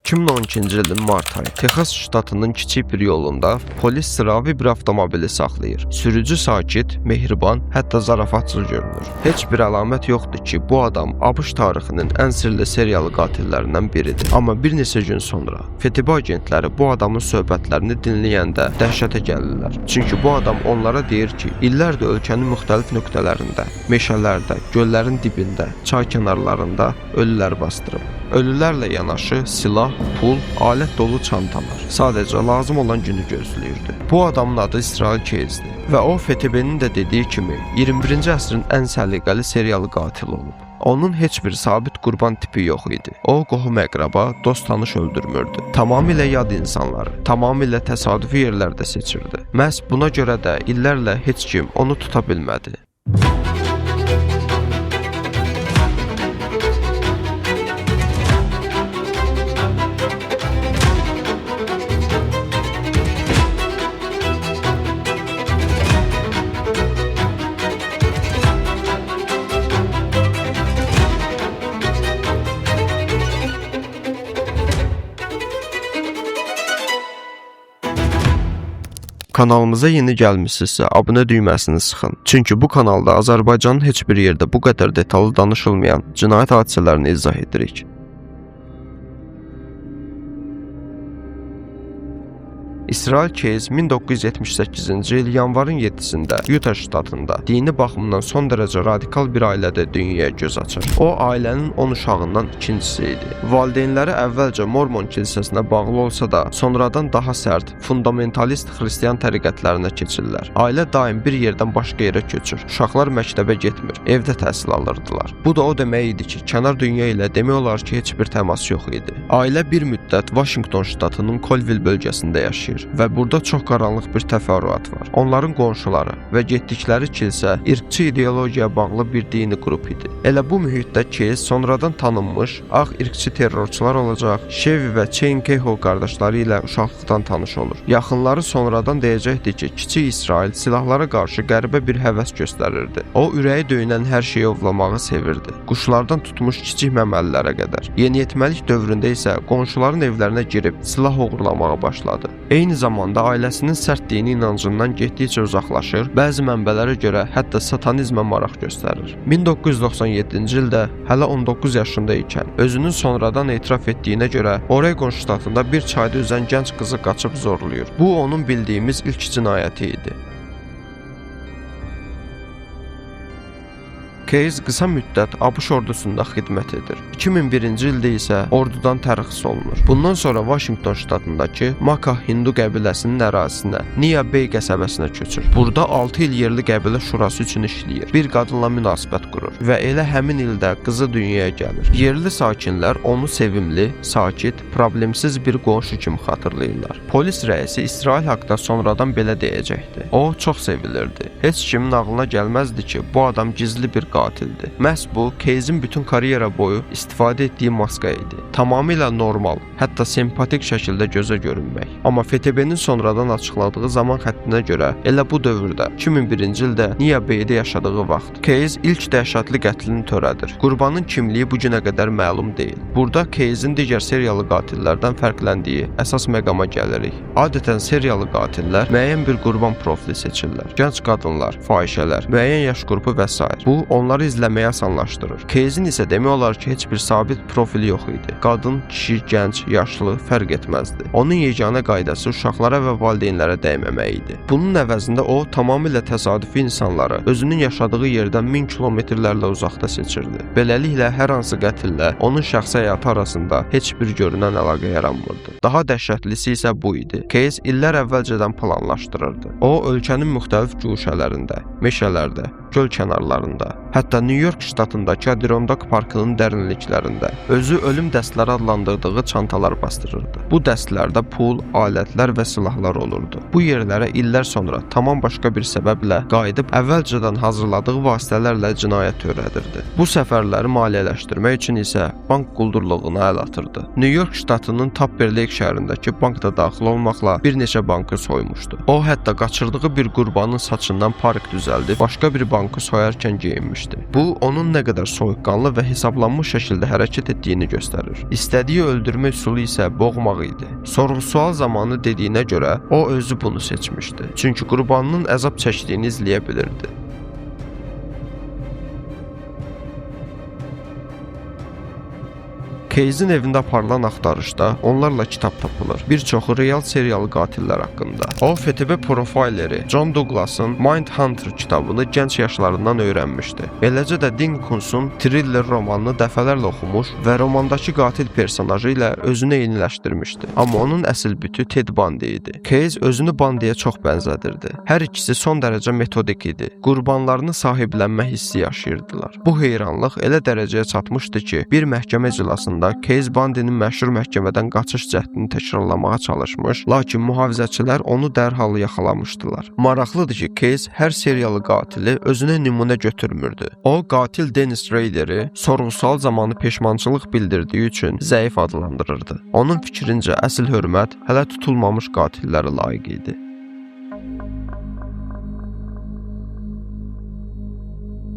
2012-ci ilin mart ayı Texas ştatının kiçik bir yolunda polis sıravi bir avtomobili saxlayır. Sürücü sakit, mehriban, hətta zarafatçıl görünür. Heç bir əlamət yoxdur ki, bu adam ABŞ tarixinin ən sirli seriyalı qatillərindən biridir. Amma bir neçə gün sonra FTB agentləri bu adamın söhbətlərini dinləyəndə dəhşətə gəlirlər. Çünki bu adam onlara deyir ki, illərdir ölkənin müxtəlif nöqtələrində, meşələrdə, göllərin dibində, çay kənarlarında ölülər bastırıb. Ölülərlə yanaşı silah, pul, alət dolu çantalar. Sadəcə lazım olan günü gözləyirdi. Bu adamın adı İsrail Case-dir və o FTB-nin də dediyi kimi 21-ci əsrin ən səliqəli seriyalı qatili olub. Onun heç bir sabit qurban tipi yox idi. O qohum-əqraba, dost-tanış öldürmürdü. Tamamilə yad insanları, tamamilə təsadüfi yerlərdə seçirdi. Məhz buna görə də illərlə heç kim onu tuta bilmədi. Kanalımıza yeni gəlmisinizsə, abunə düyməsini sıxın. Çünki bu kanalda Azərbaycanın heç bir yerdə bu qədər detallı danışılmayan cinayət hadisələrini izah edirik. İsrail Case 1978-ci il yanvarın 7-sində Utah ştatında dini baxımdan son dərəcə radikal bir ailədə dünyaya göz açır. O ailənin 10 uşağından ikincisi idi. Valideynləri əvvəlcə Mormon kilsəsinə bağlı olsa da, sonradan daha sərt, fundamentalist xristian təriqətlərinə keçirlər. Ailə daim bir yerdən başqa yerə köçür. Uşaqlar məktəbə getmir, evdə təhsil alırdılar. Bu da o demək idi ki, kənar dünya ilə demək olar ki, heç bir təmas yox idi. Ailə bir müddət Washington ştatının Colville bölgəsində yaşayır və burada çox qaranlıq bir təfərrüat var. Onların qonşuları və getdikləri kilsə irqçi ideologiyaya bağlı bir dini qrup idi. Elə bu mühitdə Case sonradan tanınmış ağ irqçi terrorçular olacaq Chevy və Cheyne Kehoe qardaşları ilə uşaqlıqdan tanış olur. Yaxınları sonradan deyəcəkdi ki, kiçik İsrail silahlara qarşı qəribə bir həvəs göstərirdi. O ürəyi döyünən hər şeyi ovlamağı sevirdi. Quşlardan tutmuş kiçik məməlilərə qədər. Yeniyetməlik dövründə isə qonşuların evlərinə girib silah oğurlamağa başladı. Eyni zamanda ailəsinin sərt dini inancından getdikcə uzaqlaşır, bəzi mənbələrə görə hətta satanizmə maraq göstərir. 1997-ci ildə hələ 19 yaşında ikən özünün sonradan etiraf etdiyinə görə Oregon ştatında bir çayda üzən gənc qızı qaçıb zorlayır. Bu onun bildiyimiz ilk cinayəti idi. Case qısa müddət ABŞ ordusunda xidmət edir. 2001-ci ildə isə ordudan tərxis olunur. Bundan sonra Washington ştatındakı Makah Hindu qəbiləsinin ərazisinə, Nia Bay qəsəbəsinə köçür. Burada 6 il yerli qəbilə şurası üçün işləyir. Bir qadınla münasibət qurur və elə həmin ildə qızı dünyaya gəlir. Yerli sakinlər onu sevimli, sakit, problemsiz bir qonşu kimi xatırlayırlar. Polis rəisi İsrail haqda sonradan belə deyəcəkdi: O çox sevilirdi. Heç kimin ağlına gəlməzdi ki, bu adam gizli bir qatildir. Məhz bu, Case'in bütün karyera boyu istifadə etdiyi maska idi. Tamamilə normal, hətta simpatik şəkildə gözə görünmək. Amma FTB-nin sonradan açıqladığı zaman xəttinə görə elə bu dövrdə 2001-ci ildə Nia Bay'də yaşadığı vaxt Case ilk dəhşətli qətlini törədir. Qurbanın kimliyi bu günə qədər məlum deyil. Burada Case'in digər seriyalı qatillərdən fərqləndiyi əsas məqama gəlirik. Adətən seriyalı qatillər müəyyən bir qurban profili seçirlər. Gənc qadınlar, fahişələr, müəyyən yaş qrupu və s. Bu onları izləməyi asanlaşdırır. Case'in isə demək olar ki, heç bir sabit profili yox idi. Qadın, kişi, gənc, yaşlı fərq etməzdi. Onun yeganə qaydası uşaqlara və valideynlərə dəyməmək idi. Bunun əvəzində o tamamilə təsadüfi insanları özünün yaşadığı yerdən 1000 kilometrlərlə uzaqda seçirdi. Beləliklə hər hansı qətillə onun şəxsi həyatı arasında heç bir görünən əlaqə yaranmırdı. Daha dəhşətlisi isə bu idi. Case illər əvvəlcədən planlaşdırırdı. O ölkənin müxtəlif guşələrində, meşələrdə, göl kənarlarında, hətta New York ştatındakı Adirondack parkının dərinliklərində özü ölüm dəstləri adlandırdığı çantalar bastırırdı. Bu dəstlərdə pul, alətlər və silahlar olurdu. Bu yerlərə illər sonra tamam başqa bir səbəblə qayıdıb əvvəlcədən hazırladığı vasitələrlə cinayət törədirdi. Bu səfərləri maliyyələşdirmək üçün isə bank quldurluğuna əl atırdı. New York ştatının Tupper Lake şəhərindəki bank da daxil olmaqla bir neçə bankı soymuşdu. O hətta qaçırdığı bir qurbanın saçından parik düzəldib başqa bir bankı soyarkən geyinmişdi. Bu, onun nə qədər soyuqqanlı və hesablanmış şəkildə hərəkət etdiyini göstərir. İstədiyi öldürmə üsulu isə boğmaq idi. Sorğu-sual zamanı dediyinə görə o özü bunu seçmişdi. Çünki qurbanının əzab çəkdiyini izləyə bilirdi. Case-in evində aparılan axtarışda onlarla kitab tapılır. Bir çoxu real seriyalı qatillər haqqında. O, FTB profileri John Douglas'ın Mindhunter kitabını gənc yaşlarından öyrənmişdi. Eləcə də Dean Koontz'un Thriller romanını dəfələrlə oxumuş və romandakı qatil personajı ilə özünü eyniləşdirmişdi. Amma onun əsl bütü Ted Bundy idi. Case özünü Bundy'yə çox bənzədirdi. Hər ikisi son dərəcə metodik idi. Qurbanlarını sahiblənmə hissi yaşayırdılar. Bu heyranlıq elə dərəcəyə çatmışdı ki, bir məhkəmə iclasında Case Bundy'nin məşhur məhkəmədən qaçış cəhdini təkrarlamağa çalışmış, lakin mühafizəçilər onu dərhal yaxalamışdılar. Maraqlıdır ki, Case hər seriyalı qatili özünə nümunə götürmürdü. O, qatil Dennis Rader'i sorğu-sual zamanı peşmançılıq bildirdiyi üçün zəif adlandırırdı. Onun fikrincə əsl hörmət hələ tutulmamış qatillərə layiq idi.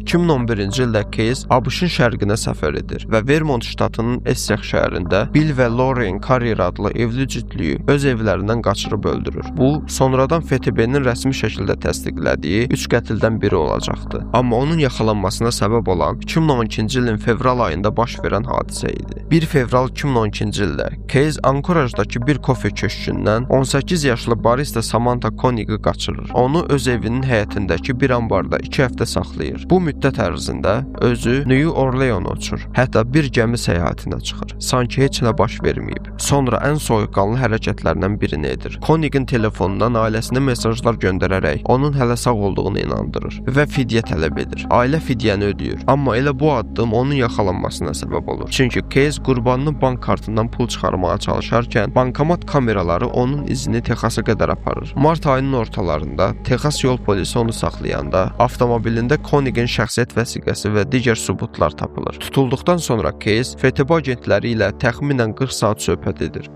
2011-ci ildə Case ABŞ-ın şərqinə səfər edir və Vermont ştatının Essex şəhərində Bill və Lorraine Carrier adlı evli cütlüyü öz evlərindən qaçırıb öldürür. Bu, sonradan FTB-nin rəsmi şəkildə təsdiqlədiyi 3 qətldən biri olacaqdı. Amma onun yaxalanmasına səbəb olan 2012-ci ilin fevral ayında baş verən hadisə idi. 1 fevral 2012-ci ildə Case Ankorajdakı bir kofe köşkündən 18 yaşlı barista Samantha Koenig'i qaçırır. Onu öz evinin həyətindəki bir ambarda 2 həftə saxlayır. Bu müddət ərzində özü New Orleana uçur. Hətta bir gəmi səyahətinə çıxır. Sanki heç nə baş verməyib. Sonra ən soyuqqanlı hərəkətlərindən birini edir. Koenig'in telefonundan ailəsinə mesajlar göndərərək onun hələ sağ olduğunu inandırır və fidyə tələb edir. Ailə fidyəni ödəyir. Amma elə bu addım onun yaxalanmasına səbəb olur. Çünki Case qurbanının bank kartından pul çıxarmağa çalışarkən bankomat kameraları onun izini Texasa qədər aparır. Mart ayının ortalarında Texas yol polisi onu saxlayanda avtomobilində Koenig'in şəxsiyyət vəsiqəsi və digər sübutlar tapılır. Tutulduqdan sonra Case FTB agentləri ilə təxminən 40 saat söhbət edir.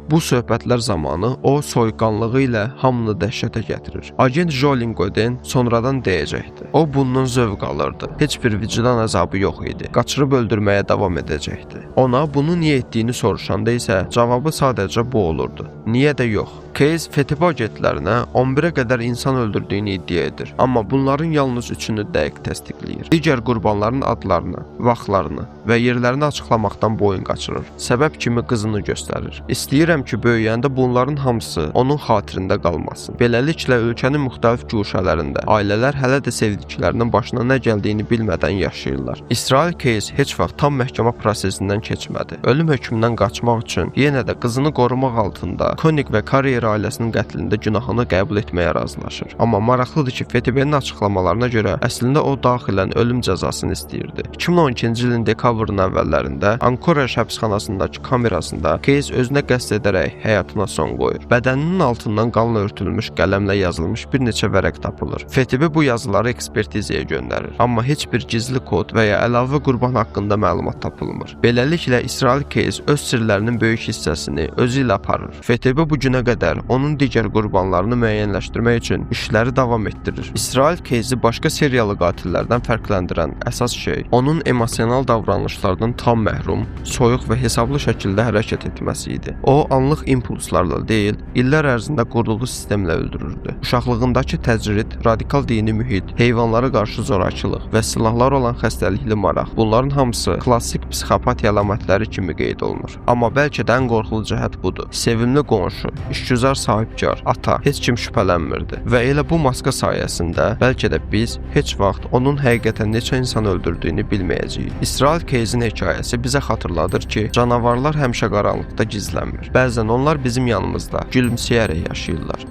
Bu söhbətlər zamanı o soyuqqanlığı ilə hamını dəhşətə gətirir. Agent Jolin Godin sonradan deyəcəkdi. O bundan zövq alırdı. Heç bir vicdan əzabı yox idi. Qaçırıb öldürməyə davam edəcəkdi. Ona bunu niyə etdiyini soruşanda isə cavabı sadəcə bu olurdu. Niyə də yox. Case FTB agentlərinə 11-ə qədər insan öldürdüyünü iddia edir. Amma bunların yalnız üçünü dəqiq təsdiqləyir. Digər qurbanların adlarını, vaxtlarını və yerlərini açıqlamaqdan boyun qaçırır. Səbəb kimi qızını göstərir. İstəyirəm ki, böyüyəndə bunların hamısı onun xatirində qalmasın. Beləliklə, ölkənin müxtəlif guşələrində ailələr hələ də sevdiklərinin başına nə gəldiyini bilmədən yaşayırlar. İsrail Case heç vaxt tam məhkəmə prosesindən keçmədi. Ölüm hökmündən qaçmaq üçün yenə də qızını qorumaq altında Koenig və Carrier ailəsinin qətlində günahını qəbul etməyə razılaşır. Amma maraqlıdır ki, FTB-nin açıqlamalarına görə əslində o daxilən ölüm cəzasını istəyirdi. 2012-ci ilin dekabrın əvvəllərində Anchorage həbsxanasındakı kamerasında Case özünə qəsd edərək həyatına son qoyur. Bədəninin altından qanla örtülmüş qələmlə yazılmış bir neçə vərəq tapılır. FTB bu yazıları ekspertizaya göndərir. Amma heç bir gizli kod və ya əlavə qurban haqqında məlumat tapılmır. Beləliklə İsrail Case öz sirlərinin böyük hissəsini özü ilə aparır. FTB bu günə qədər onun digər qurbanlarını müəyyənləşdirmək üçün işləri davam etdirir. İsrail Case'i başqa seriyalı qatillərdən fərqləndirən əsas şey onun emosional davranışlardan tam məhrum, soyuq və hesablı şəkildə hərəkət etməsi idi. O, anlıq impulslarla deyil, illər ərzində qurduğu sistemlə öldürürdü. Uşaqlığındakı təcrid, radikal dini mühit, heyvanlara qarşı zorakılıq və silahlara olan xəstəlikli maraq, bunların hamısı klassik psixopatiya əlamətləri kimi qeyd olunur. Amma bəlkə də ən qorxulu cəhət budur. Sevimli qonşu, işgüzar sahibkar, ata, heç kim şübhələnmirdi və elə bu maska sayəsində bəlkə də biz heç vaxt onun həqiqətən neçə insan öldürdüyünü bilməyəcəyik. İsrail Case'in hekayəsi bizə xatırladır ki, canavarlar həmişə qaranlıqda gizlənmir. Bəzən onlar bizim yanımızda gülümsəyərək yaşayırlar.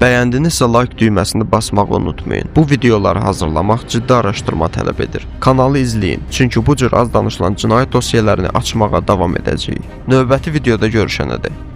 Bəyəndinizsə like düyməsini basmağı unutmayın. Bu videoları hazırlamaq ciddi araşdırma tələb edir. Kanalı izləyin, çünki bu cür az danışılan cinayət dosiyələrini açmağa davam edəcəyik. Növbəti videoda görüşənədək.